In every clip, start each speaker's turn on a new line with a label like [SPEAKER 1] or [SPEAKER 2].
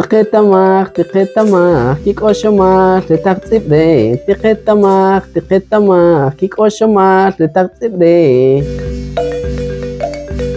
[SPEAKER 1] Tiqetamaj, tiqetamaj, kik'oxomal ri taq tz'ib' re'. Tiqetamaj, tiqetamaj, kik'oxomal ri taq tz'ib' re'.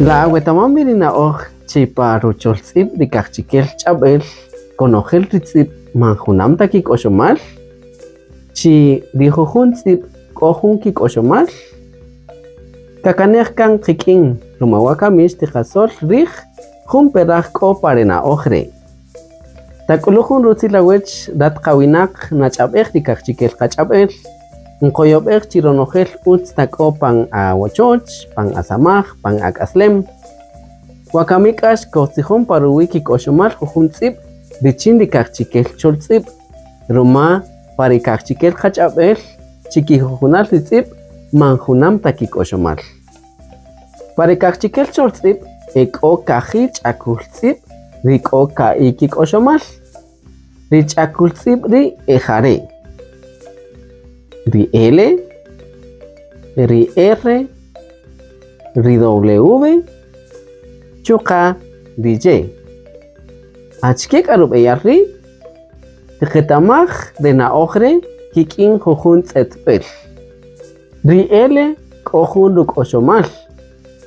[SPEAKER 1] La awetamam wi ri na'oj chi pa rucholtz'ib' ri kaqchikel ch'ab'äl konojel ri tz'ib' man junam ta kik'oxomal? Chi ri jujun tz'ib' k'o jun kik'oxomal? Kakanej kan qik'in ruma wakami xtiqasöl rij jun peraj k'o pa re na'oj re'. Tak'ulu' jun rutzil awech rat qawinaq nach'ab'ej ri kaqchikel qach'ab'äl. Nqoyob'ej chi ronojel ütz ta k'o pan awochoch, pan asamaj, pan ak'aslem. Wakami k'a xkojtzijon pa ruwi' kik'oxomal jujun tz'ib' richin ri kaqchikel choltz'ib', ruma pa ri kaqchikel qach'ab'äl chi kijujunal ri tz'ib' man junam ta kik'oxomal. Pa ri kaqchikel choltz'ib' e k'o kaji' ch'akul tz'ib' ri k'o ka'i' kik'oxomal. Ri ch'akul tz'ib' ri' e ja re', ri L, ri R, ri W, chuqa' ri Y. Achike k'a rub'eyal ri'? Tiqetamaj re na'oj re' kik'in jujun tz'etb'äl. Ri L k'o jun ruk'oxomal,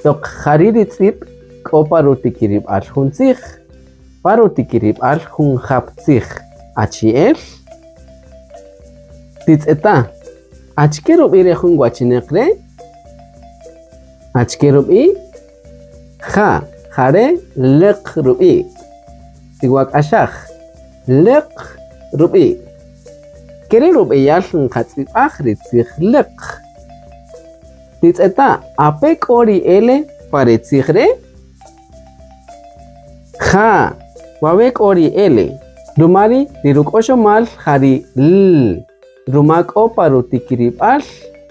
[SPEAKER 1] toq ja ri' ri tz'ib' k'o pa rutikirib'al jun tzij, pa rutikirib'al jun jap tzij, achi'el, Titz'eta', achike rub'i' re jun wachinäq re'? Achike rub'i'? Ja, ja re' läq rub'i'. Tiwak'axaj, läq rub'i'. Ke re' rub'eyal nqatz'ib'aj ri tzij läq. Titz'eta' ape' k'o ri L pa re tzij re'? Ja, wawe' k'o ri L. Ruma ri' ri ruk'oxomal ja ri l. Ruma k'o pa rutikirib'al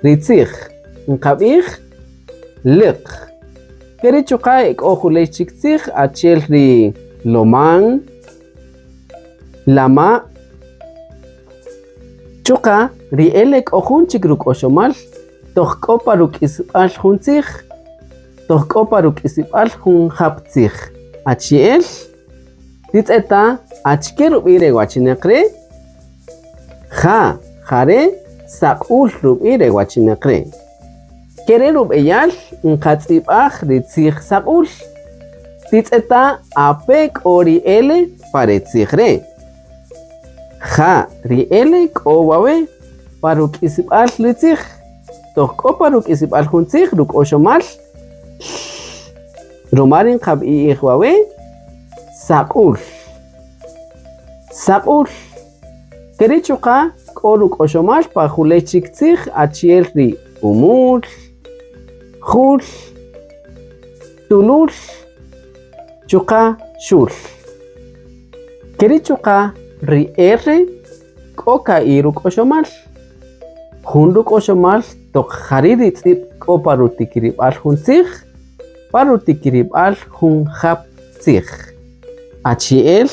[SPEAKER 1] ri tzij, nqab'ij läq. Ke ri' chuqa' e k'o juley chik tzij achi'el ri loman, lama'. Chuqa' ri L k'o jun chik ruk'oxomal toq k'o pa ruk'isb'al jun tzij, toq k'o pa ruk'isib'al jun jap tzij. Achi'el, titz'eta' achike rub'i' re wachinäq re'? Ja, ja re' saq'ul rub'i' re wachinäq re'. Ke re' rub'eyal nqatz'ib'aj ri tzij saq'ul. Titz'eta' ape' k'o ri L pa re tzij re'. Ja, ri L k'o wawe' pa ruk'isib'äl ri tzij. Toq k'o pa ruk'isib'äl jun tzij ruk'oxomal l. Ruma ri nqab'i'ij wawe' saq'ul. Saq'ul. Ke ri' chuqa' k'o ruk'oxomal pa juley chik tzij achi'el ri umül, jül, tulül, chuqa' xul. Ke ri' chuqa' ri R k'o ka'i' ruk'oxomal. Jun ruk'oxomal toq ja ri' ri tz'ib' k'o pa rutikirib'al jun tzij, pa rutikirib'al jun jap tzij. Achi'el,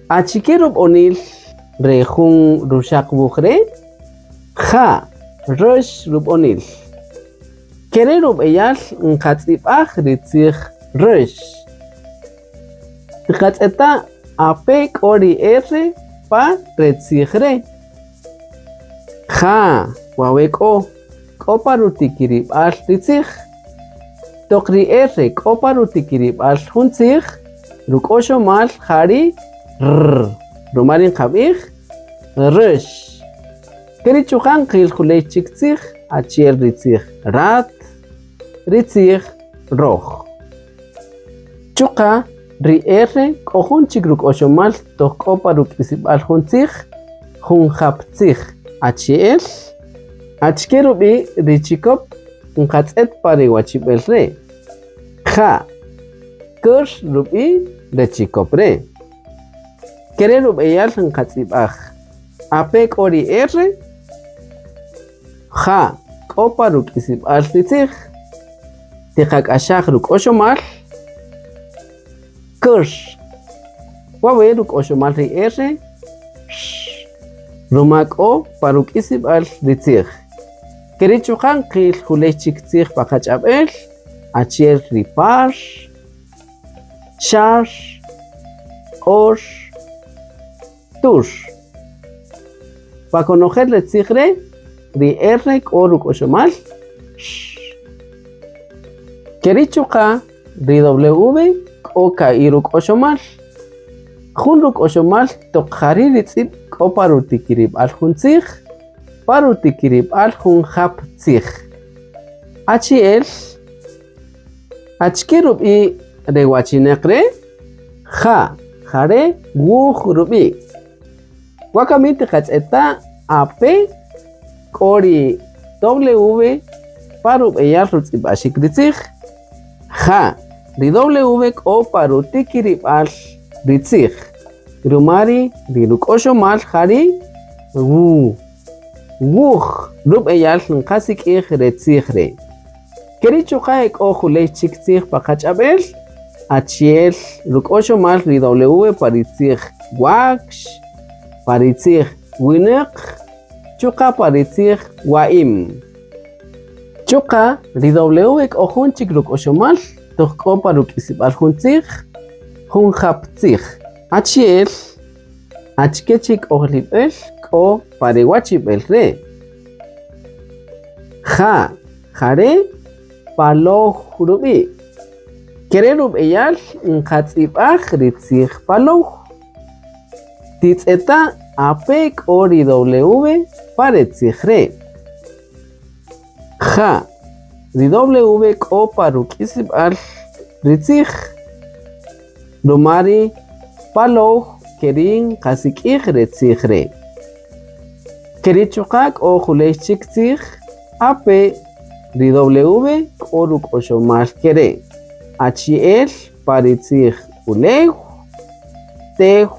[SPEAKER 1] achike rub'onil re jun ruxaq wuj re'? Ja', röx rub'onil. Ke re' rub'eyal nqatz'ib'aj ri tzij röx. Tiqatz'eta' ape' k'o ri R pa re tzij re'. Ja', wawe' k'o, k'o pa rutikirib'al ri tzij. Toq ri R k'o pa rutikirib'al jun tzij, ruk'oxomal ja ri rr, ruma ri nqab'ij rëx. Ke ri' chuqa' nqïl juley chik tzij, achi'el ri tzij rat, ri tzij röj. Chuqa' ri R k'o jun chik ruk'oxomal toq k'o pa ruk'isib'al jun tzij, jun jap tzij, achi'el, Achike rub'i' ri chiköp nqatz'ët pa re wachib'äl re'? Ja', kär rub'i' re chiköp re'. Ke re' rub'eyal nqatz'ib'aj, Ape' k'o ri R? Ja', k'o pa ruk'isib'äl ri tzij. Tiqak'axaj ruk'oxomal, kär. Wawe' ruk'oxomal ri R, x, ruma k'o pa ruk'isib'äl ri tzij. Ke ri' chuqa' nqïl juley chik tzij pa qach'ab'äl, achi'el ri par, xar, Q'or, Tur. Pa konojel re tzij re', ri R k'o ruk'oxomal x. Keri' chuqa' ri W k'o ka'i' ruk'oxomal. Jun ruk'oxomal toq jari' ri tz'ib' k'o pa rutikirib'al jun tzij, pa rutikirib'al jun jap tzij. Achi'el, Achike rub'i' re wachineq re'? Ja, ja re' wuj rub'i'. Wakami tiqatz'eta' ape' k'o ri W pa rub'eyal rutz'ib'axik ri tzij. Ja, ri W k'o pa rutikirib'al ri tzij, ruma ri' ri ruk'oxomal ja ri' wu, wuj, rub'eyal nqasik'ij re tzij re'. Ke ri' chuqa' e k'o juley chik tzij pa qach'ab'el, achi'el ruk'oxomal ri W pa ri tzij wakx, pa ri tzij winäq, chuqa' pa ri tzij wa'im. Chuqa' ri W k'o jun chik ruk'oxomal toq k'o pa ruk'isib'äl jun tzij, jun jap tzij, achi'el achike chi k'ojlib'äl k'o pa re wachib'äl re'. Ja, ja re' palow rub'i'. Ke re' rub'eyal nqatz'ib'aj ri tzij palow. Titz'eta' ape' k'o ri W pa re tzij re'. Ja, ri W k'o pa ruk'isib'äl ri tzij. Ruma ri palow ke ri' nqasik'ij re tzij re'. Ke ri' chuqa' k'o juley chik tzij ape' ri W k'o ruk'oxomal ke re', achi'el pa ri tzij ulew, tew,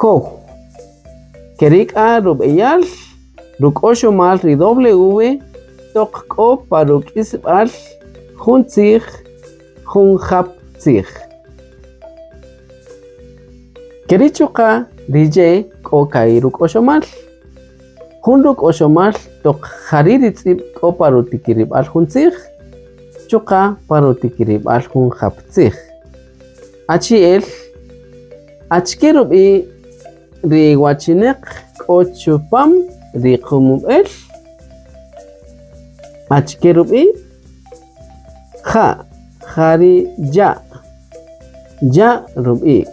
[SPEAKER 1] kow. Ke ri' k'a rub'eyal ruk'oxomal ri W toq k'o pa ruk'isb'äl jun tzij, jun jap tzij. Ke ri' chuqa' ri ye k'o ka'i' ruk'oxomal. Jun ruk'oxomal toq ja ri' ri tz'ib' k'o pa rutikirib'al jun tzij, chuqa' pa rutikirib'al jun jap tzij. Achi'el, achike rub'i' ri wachinäq k'o chupam ri qumub'el? Achike rub'i'? Ja', ja ri ya'. Ya' rub'i'.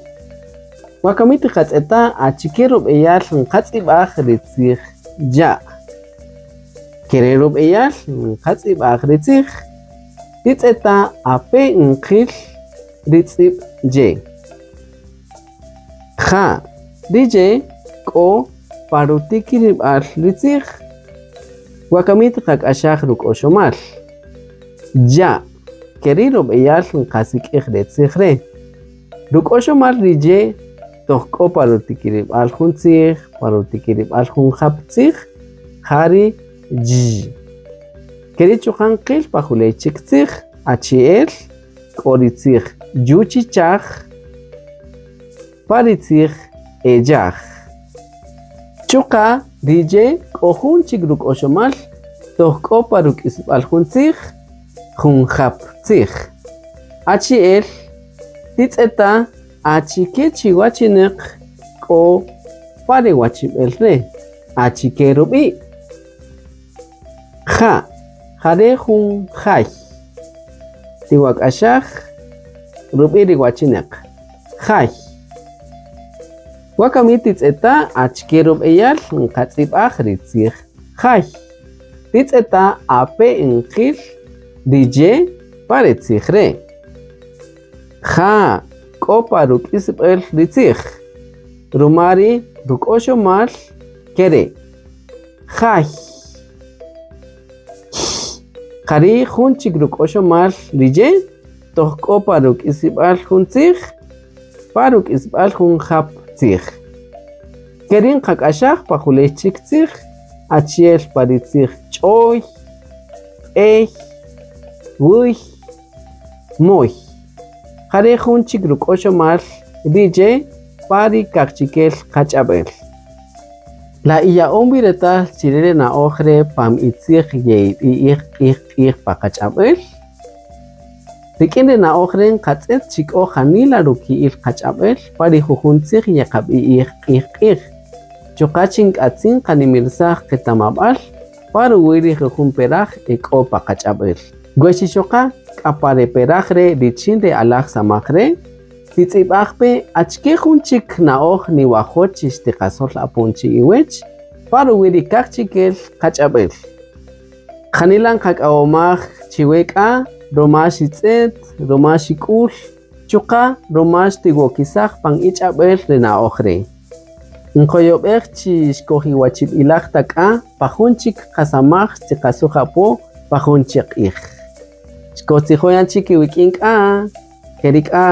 [SPEAKER 1] Wakami tiqatz'eta' achike rub'eyal nqatz'ib'aj ri tzij ya'. Ke re' rub'eyal nqatz'ib'aj ri tzij. Titz'eta' ape' nqïl ri tz'ib' ye. Ja', ri ye k'o pa rutikirib'al ri tzij. Wakami tiqak'axaj ruk'oxomal. Ya', ke ri' rub'eyal nqasik'ij re tzij re'. Ruk'oxomal ri ye toq k'o pa rutikirib'al jun tzij, pa rutikirib'al jun jap tzij, ja ri y. Ke ri' chuqa' nqïl pa juley chik tzij, achi'el k'o ri tzij yuchichaj, pa ri tzij eyaj. Chuqa' ri ye k'o jun chik ruk'oxomal toq k'o pa ruk'isb'al jun tzij, jun jap tzij. Achi'el titz'eta' achike chi wachinäq k'o pa re wachib'äl re', achike rub'i'. Ja', ja re' jun jay. Tiwak'axaj rub'i' ri wachinäq. Jay. Wakami titz'eta' achike rub'eyal nqatz'ib'aj ri tzij jay. Titz'eta' ape' nqïl ri ye pa re tzij re'. Ja', k'o pa ruk'isb'äl ri tzij, ruma ri ruk'oxomal ke re'. Jay. Ja ri' jun chik ruk'oxomal ri ye toq k'o pa ruk'isib'äl jun tzij, pa ruk'isb'äl jun jap tzij. Ke ri' nqak'axaj pa juley chik tzij, achi'el pa ri tzij ch'oy, b'ey, wäy, moy. Ja re' jun chik ruk'oxomal ri ye pa ri kaqchikel qach'ab'äl. La iya'on wi retal chi re re na'oj re' pam itzij ye'ib'i'ij q'ij q'ij pa qach'ab'äl? Rik'in re na'oj re' nqatz'ët chi k'o janila ruki'il qach'ab'äl pa ri jujun tzij yeqab'i'ij q'ij q'ij, chuqa' chi nk'atzin nqanimirsaj qetamab'al pa ruwi' ri jujun peraj e k'o pa qach'ab'äl. We xixoqa k'a pa re peraj re' richin re alaj samaj re', titz'ib'aj pe achike jun chik na'oj niwajo' chi xtiqasol apon chi iwech pa ruwi' ri kaqchikel qach'ab'äl. Janila nqak'awomaj chiwe k'a ruma xitz'et, ruma xik'ul, chuqa' ruma xtiwokisaj pan ich'ab'äl re na'oj re'. Nqoyob'ej chi xkojiwachib'ilaj ta k'a pa jun chik qasamaj xtiqasuj apo pa jun chik q'ij. Xkojtzijon yan chik iwik'in k'a, ke ri' k'a.